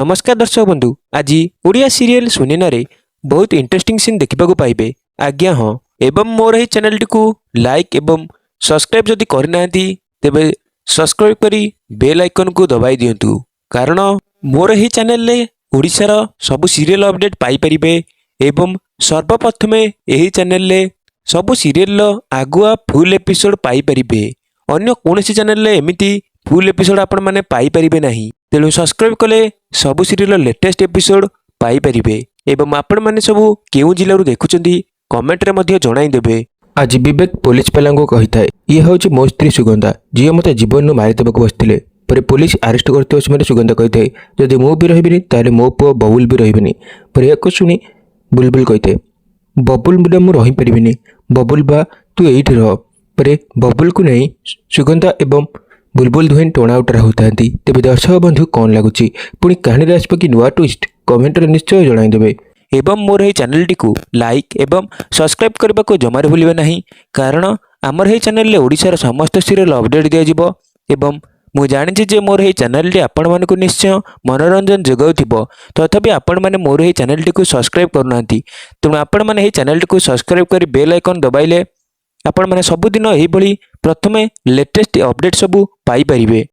ନମସ୍କାର ଦର୍ଶକ ବନ୍ଧୁ, ଆଜି ଓଡ଼ିଆ ସିରିଏଲ ସୁନେନାରେ ବହୁତ ଇଣ୍ଟରେଷ୍ଟିଂ ସିନ୍ ଦେଖିବାକୁ ପାଇବେ। ଆଜ୍ଞା ହଁ, ଏବଂ ମୋର ଏହି ଚ୍ୟାନେଲଟିକୁ ଲାଇକ୍ ଏବଂ ସବସ୍କ୍ରାଇବ୍ ଯଦି କରିନାହାନ୍ତି, ତେବେ ସବସ୍କ୍ରାଇବ୍ କରି ବେଲ୍ ଆଇକନ୍କୁ ଦବାଇ ଦିଅନ୍ତୁ, କାରଣ ମୋର ଏହି ଚ୍ୟାନେଲରେ ଓଡ଼ିଶାର ସବୁ ସିରିଏଲ ଅପଡେଟ୍ ପାଇପାରିବେ ଏବଂ ସର୍ବପ୍ରଥମେ ଏହି ଚ୍ୟାନେଲରେ ସବୁ ସିରିଏଲର ଆଗୁଆ ଫୁଲ୍ ଏପିସୋଡ଼ ପାଇପାରିବେ। ଅନ୍ୟ କୌଣସି ଚ୍ୟାନେଲରେ ଏମିତି ଫୁଲ୍ ଏପିସୋଡ଼ ଆପଣମାନେ ପାଇପାରିବେ ନାହିଁ। ତେଣୁ ସବସ୍କ୍ରାଇବ୍ କଲେ ସବୁ ସିରିଏଲର ଲେଟେଷ୍ଟ ଏପିସୋଡ଼ ପାଇପାରିବେ। ଏବଂ ଆପଣମାନେ ସବୁ କେଉଁ ଜିଲ୍ଲାରୁ ଦେଖୁଛନ୍ତି, କମେଣ୍ଟରେ ମଧ୍ୟ ଜଣାଇଦେବେ। ଆଜି ବିବେକ ପୋଲିସ ବାଲାଙ୍କୁ କହିଥାଏ, ଇଏ ହେଉଛି ମୋ ସ୍ତ୍ରୀ ସୁଗନ୍ଧା, ଯିଏ ମୋତେ ଜୀବନରୁ ମାରିଦେବାକୁ ବସିଥିଲେ। ପରେ ପୋଲିସ ଆରେଷ୍ଟ କରୁଥିବା ସମୟରେ ସୁଗନ୍ଧା କହିଥାଏ, ଯଦି ମୁଁ ବି ରହିବିନି, ତାହେଲେ ମୋ ପୁଅ ବବୁଲ ବି ରହିବିନି। ପରେ ଏହାକୁ ଶୁଣି ବୁଲବୁଲ କହିଥାଏ, ବବୁଲ ବିନା ମୁଁ ରହିପାରିବିନି, ବବୁଲ ବା ତୁ ଏଇଠି ରହ। ପରେ ବବୁଲକୁ ନେଇ ସୁଗନ୍ଧା ଏବଂ ବୁଲବୁଲ ଦୁହେଁ ଟଣା ଓଟରା ହୋଇଥାନ୍ତି। ତେବେ ଦର୍ଶକ ବନ୍ଧୁ, କ'ଣ ଲାଗୁଛି, ପୁଣି କାହାଣୀରେ ଆସିବ କି ନୂଆ ଟ୍ୱିଷ୍ଟ? କମେଣ୍ଟରେ ନିଶ୍ଚୟ ଜଣାଇଦେବେ। ଏବଂ ମୋର ଏହି ଚ୍ୟାନେଲଟିକୁ ଲାଇକ୍ ଏବଂ ସବସ୍କ୍ରାଇବ୍ କରିବାକୁ ଜମାରୁ ଭୁଲିବେ ନାହିଁ, କାରଣ ଆମର ଏହି ଚ୍ୟାନେଲରେ ଓଡ଼ିଶାର ସମସ୍ତ ସିରିଏଲ ଅପଡେଟ୍ ଦିଆଯିବ। ଏବଂ ମୁଁ ଜାଣିଛି ଯେ ମୋର ଏହି ଚ୍ୟାନେଲଟି ଆପଣମାନଙ୍କୁ ନିଶ୍ଚୟ ମନୋରଞ୍ଜନ ଯୋଗାଉଥିବ, ତଥାପି ଆପଣମାନେ ମୋର ଏହି ଚ୍ୟାନେଲଟିକୁ ସବସ୍କ୍ରାଇବ୍ କରୁନାହାନ୍ତି। ତେଣୁ ଆପଣମାନେ ଏହି ଚ୍ୟାନେଲଟିକୁ ସବସ୍କ୍ରାଇବ୍ କରି ବେଲ୍ ଆଇକନ୍ ଦବାଇଲେ ଆପଣମାନେ ସବୁଦିନ ଏହିଭଳି ପ୍ରଥମେ ଲେଟେଷ୍ଟ ଅପଡେଟ୍ ସବୁ ପାଇପାରିବେ।